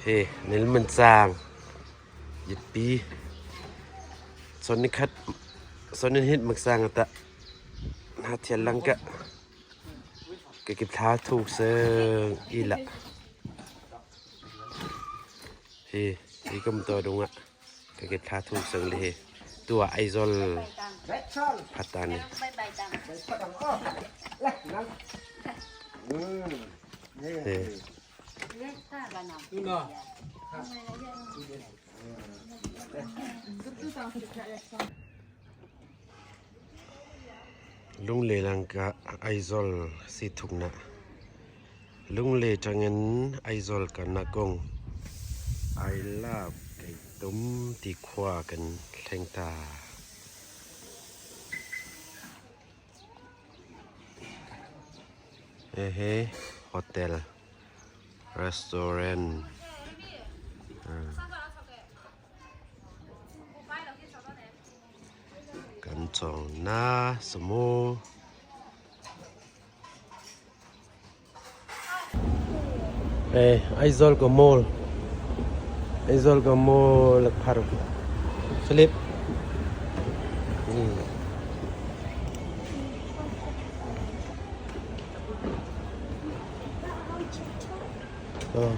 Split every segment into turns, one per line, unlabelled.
He nil man chang yipi son ni khat son in hit mak sang ata na thial lang ka ka kip thla thuk se ila hi hi kam to dunga ka kip thla thuk seng le hi tua Aizawl phatani. Lunglei langka Aizawl si thukna. Lunglei tangin Aizawl kana kong I love kei tum ti khua kan thleng ta. Hehe hotel restaurant kan chawng na sumo. Hey, Aizawl ka mall. Aizawl ka mall phar. Philip. Oh.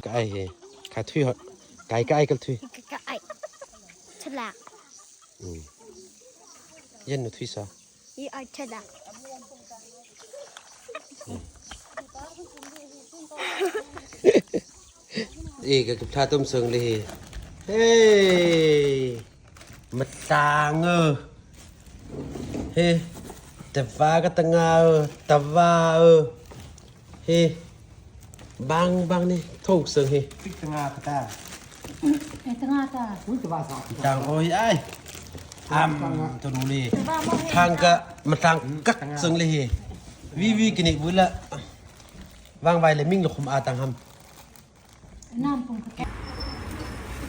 Ka ai he. Kha thui hot. Kai ka ai kal thui.
Ka ai. Chalak.
Yen nu thui sa.
I ai chalak.
E ka tha tum sung le he. Hey. Matlang he. Tava ka tanga tava he. Bang bang ni thuk sung hi. Tang oi ai. Am to du le. Thang ka matlang kak sung le hi. Vi vi kini bula. Wang vai le ming lo khum a tang ham.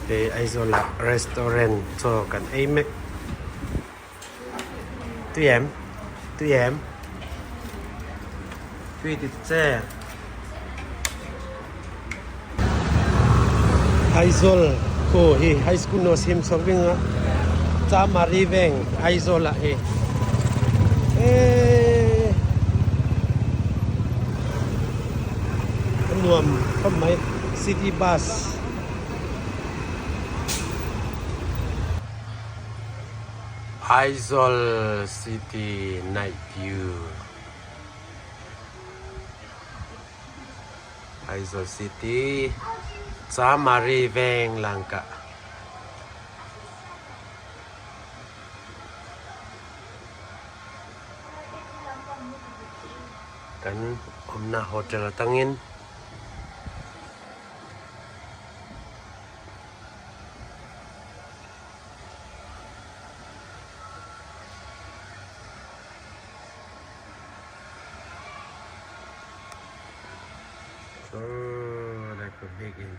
He Aizawl ah restaurant chaw kan ei mek. Tui em? Tui em? Tui ti che. Aizawl khu hi high school no sim sok ding a Chamari veng Aizawl ah hi. Ee nuam khawp mai city bus. Aizawl city night view. Aizawl city Chamari veng langka. Kan umna hotel tangin Oh, like a big in.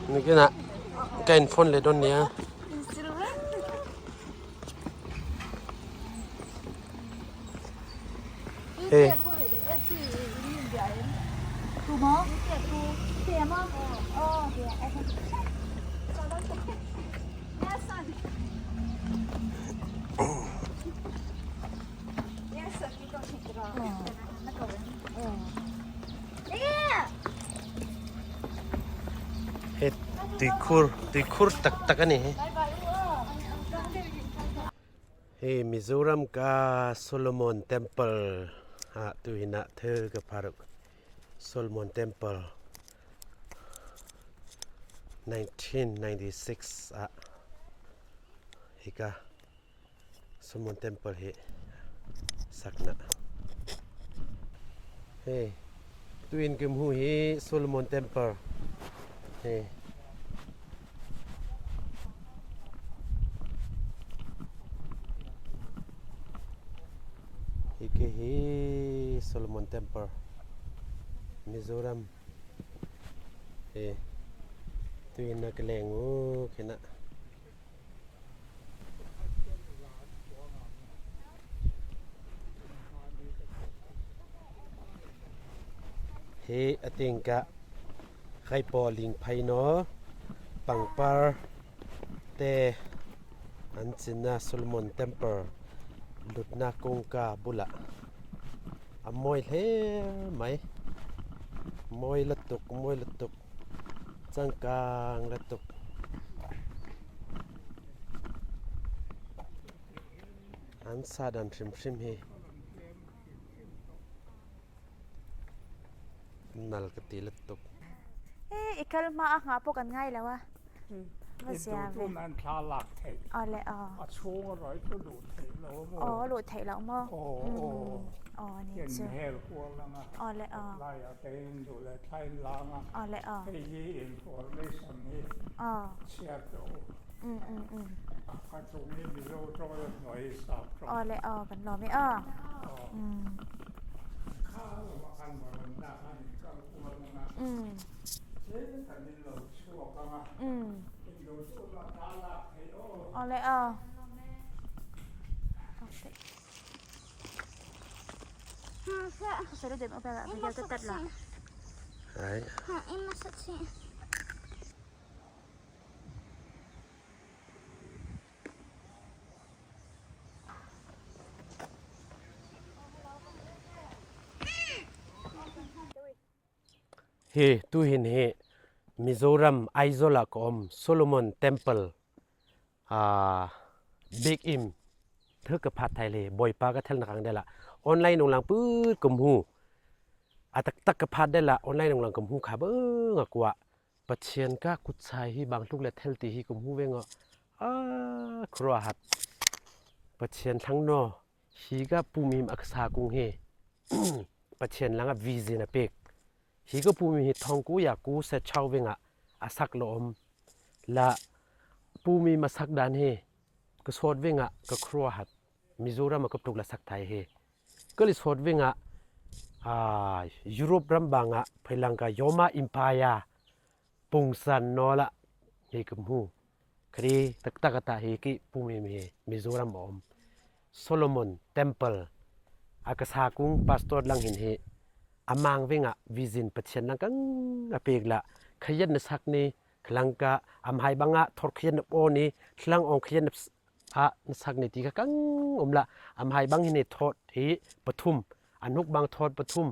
Nikinah ka in phone leh dawn nia. Hey. He tuikhur tuikhur tak tak a ni hi. Hei Mizoram ka Solomon Temple ah tuhin ah thil ka pharuk Solomon Temple 1996 ah hika Solomon Temple hi sakna. Hei tuin kum hu hi Solomon Temple. Hei Hiki hi Solomon Temple Mizoram. Hei tuin na ka leng u khina. Hi a tingkah Kaipaw lingphei naw pangpar te an cinnak Solomon Temple lutnak kawngka bulah a mawi hle mai. Mawi lutuk, mawi lutuk. Cangkang lutuk. An sa dan hrimhrim hi nal ka ti lutuk.
I kal hma a nghah pawh kan ngai lo a. Va zia ve.
An thla lak theih.
Awle aw.
A chhung a rawi chu luh theih lo maw?
Aw luh theih loh maw?
Aw aw.
Aw ni chu.
In hel kual anga.
Awle aw.
Laiah te in duh leh thla in lang a.
Awle aw.
Hei hi information hi.
Aw.
Chhiar tawh u. A chung hi Mizo tawng a hnuai hi sap tawng.
Awle aw kan lawm e aw.
Aw. Kha lamah khan varanda khan in kal kual anga. Tlem kan in lo chhuak anga. In lo chu la ta lak theih aw.
Awle aw.
Đấy. Hi tuhin hi Mizoram Aizawl ah ka um Solomon Temple big im thil ka phat thai le Bawipa ka thel nak ang dela online nong lang put kum hu a taktak ka phat dela online nong lang kum hu kha bang akwa Pathian ka kutchai hi bang tluk le thel ti hi kum hu ve ngo a khruah hat Pathian thlang no hi ka pumim aksa kung hi Pathian lang ah vision a pek hi ka pumi hi thong ku ya ku se chau venga asak lo om la pumi masak dan hi ka sot venga ka khruah hat Mizoram a ka tluk la sak thai hi ka li sot venga Europe ram banga phailangka Yoma Empire pungsan no la hi ka hmu khri taktak ata hi ki pumi mi Mizoram a um Solomon Temple a ka sa kung pastor lang hin hi amang venga vision Pathian lang kang a pek la khayan na sak ni khlangka am hai banga thor khayan na po ni thlang ong khayan na a na sak ni ti ka kang um la am hai bang hi ni thot hi pathum anuk bang thot pathum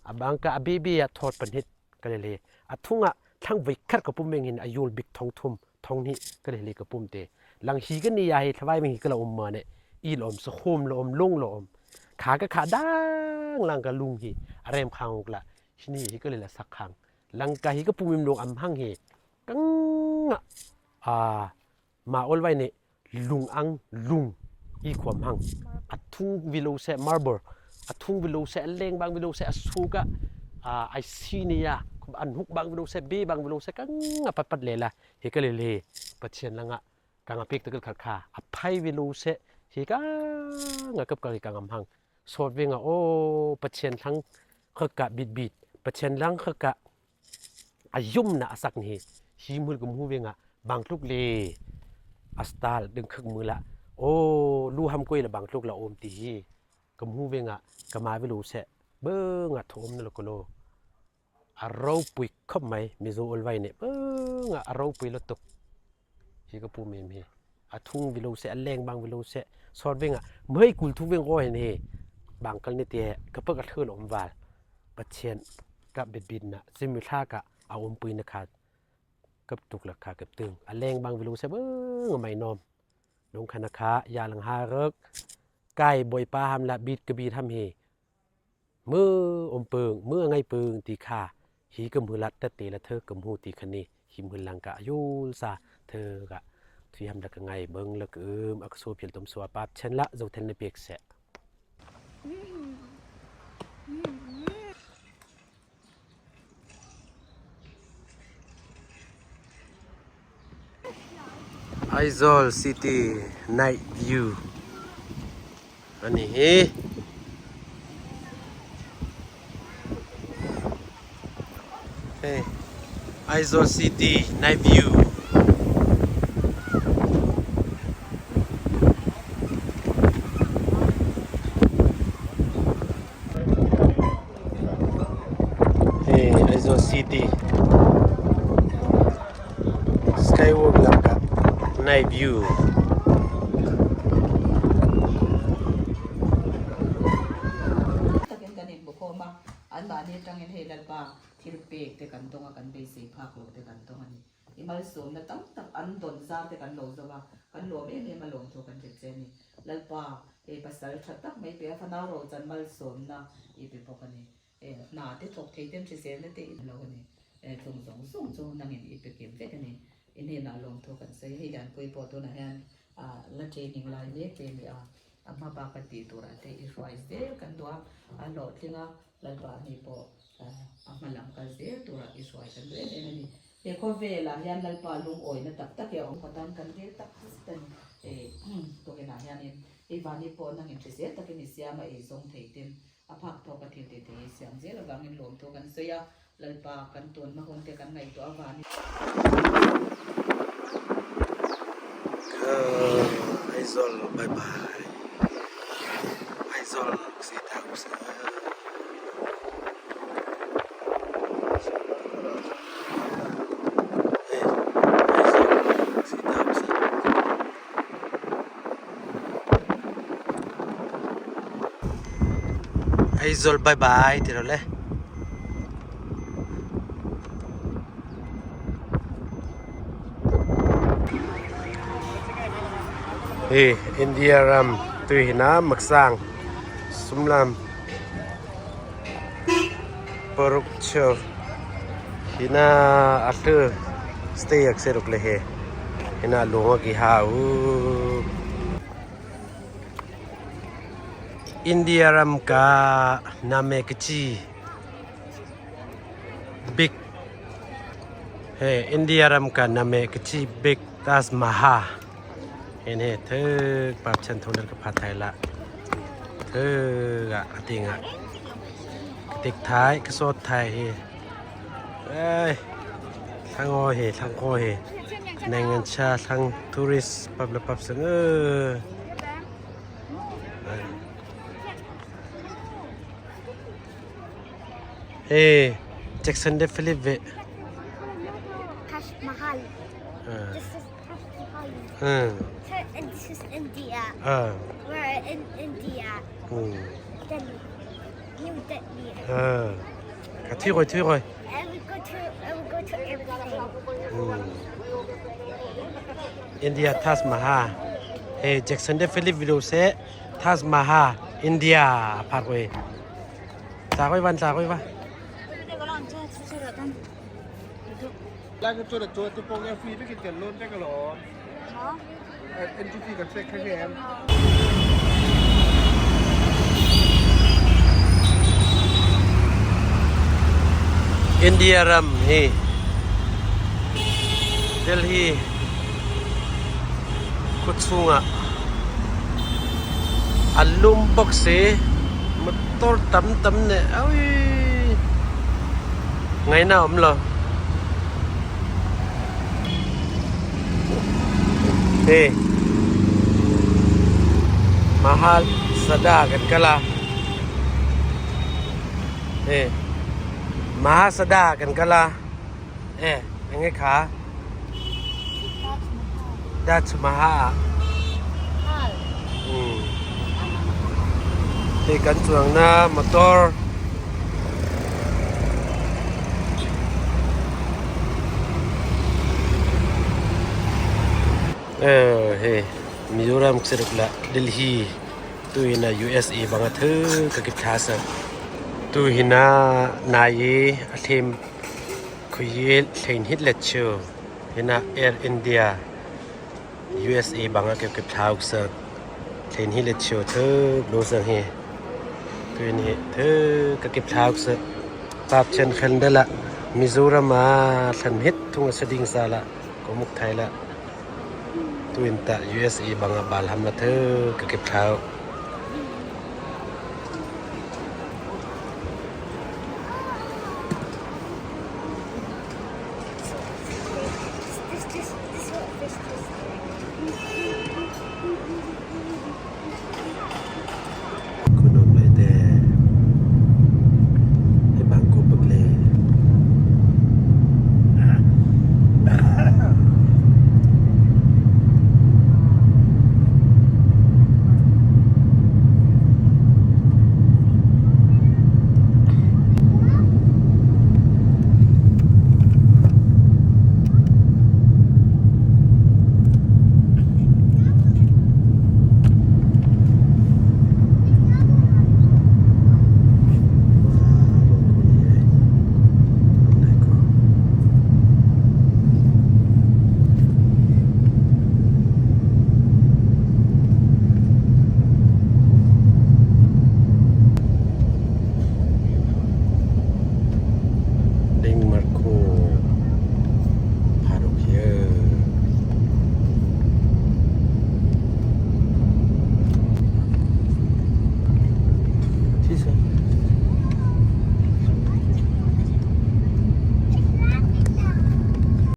abang ka abibi a thot panhit ka le le a thunga thlang voi khat ka pum meng hin ayul bik thong thum thong ni ka le le ka pum te lang hi ka ni ya hi thlawai meng hi ka la um ma ne i lom sa khum lo om lung lo om kha ka kha dang lang ka lung hi arem khang uk la hini hi ka le la sak khang lang ka hi ka pumim lung am hang hi kang a ma ol vai ne lung ang lung i khuam hang a thung vilo se marble a thung vilo se leng bang vilo se a su ka ai si ni ya an huk bang vilo se be bang vilo se kang a pat pat le la he ka le le Pathian langa kang a pek takal khar kha a phai vilo se Hi ka nga kap ka ka ngam hang sawt ve nga o Pathian thlang khaka bit bit Pathian lang khaka ayum na asak ni hi mul kum hu ve nga bang tluk le astal ding khak mu la o lu ham koi la bang tluk la om ti hi kam hu ve nga kama ve lu se bơ nga thom na lo ko lo a ropui khawp mai Mizo Olvai nih bang ah a ropui lutuk hi ka pu mem hi a thung vilo seh a leng bang vilo seh sawt ving ah mei kul thu ving aw hin hi bang kal ni te ka pek a thlun om val Pathian ka bitbit na simi thla ka a um pui na kha kap tuk la kha kap tung a leng bang vilo seh bang mai nom lung khana kha ya lang ha rek kai boipa ham la bit ka bit ham hi มืออมปึงมือไงปึงตีค่าหีกำมือลัดตะเตละเธอกำหูตีคนีหิมหืนลังกะยูลซาเธอกะทุยมละกะไงเบิงละกึมอักโซเพียลตมสัวปาบเชนละโจเทนเลเปียกเสะ Aizawl City Night View ani hi. Hei Aizawl City Night View. Hei Aizawl City Skywalk lakah night view.
Takin kan inbukhawm a, anmahni atangin hei Lalpa thil pek te kan dawng a, kan beisei phak loh te kan dawng a ni. I malsawmna tam tak an dawn zar te kan lo zo a, kan lawm em em a lawm thu kan hrilh che a ni. Lalpa, hei pasal tha tak mai pe a, fanau rochan malsawmna i pe bawk a ni. E hna te thawk thei ten hriselna te i lo a ni. E chung zawng zawng chu nangin i pe kim vek a ni. I hnenah lawmthu kan sawi. Hei Lianpui pawh tunah hian la training lai mek te a ni a, a hma bak a tih turah te i hruai zel kan duh a, a hlawhtling a, Lalpa ni pawh a hma lam kal zel turah i hruai kan duh em em a ni. He khawvelah hian Lalpa lungawina tak tak hi a awm kawt a, kan dil tak zet a ni. E tukinah hianin i vani pawh nangin hrizel takin i siam a, ei zawng thei ten A phak tawk a thil tih thei hi siam zel avangin lawmthu kan sawi a, Lalpa kan tun hma hun te kan ngaihtuah avangin.
Aizawl bye bye Aizawl State House. Aizawl State House. Aizawl bye bye ti rawh le. Hi India ram tui hi na maksang sumlam paruk cheu hi na a hlu stay ak se ruk le he hi na lung a ki ha u. India ram ka name ka chi big he India ram ka name ka chi big Taj Mahal hen he thuk pap chan thong ka pha thai la thuk a ating a tik thai ka sot thai hi ei thlang o he thlang ko he neng ngan cha thlang tourist pap la pap sang e Jackson de Philip ve
Taj Mahal. This is Taj Mahal. And this is India. We're in India. Delhi. New Delhi.
Ka thui rồi thui rồi.
And we go to and we go to airplane.
India Taj Mahal. Hey Jackson de Philip video se Taj Mahal India phar koi. Tla koi van tla koi va. India ram hi Delhi khuachung ah. A lum bawk si motor tam tam neh awii ngaihna a awm lo. Hei Mahal Sada kan kal a hei Mahasada kan kal a e eng nge kha Taj Mahal umm hei kan chuangna motor. Hei Mizoram siruk la Delhi tuina USA banga thu ka ki thla sa tu hina nai i a thlem khui thlein hit let chu hina Air India USA banga ke ki thla uk sa thlein hi let chu thu lo sang hi tuin hi thu ka ki thla uk sa pap chen khan dala Mizoram a thlan hit thung a sading sa la ko muk thai la tuin ta USA banga bal ham la thu ka ki thla.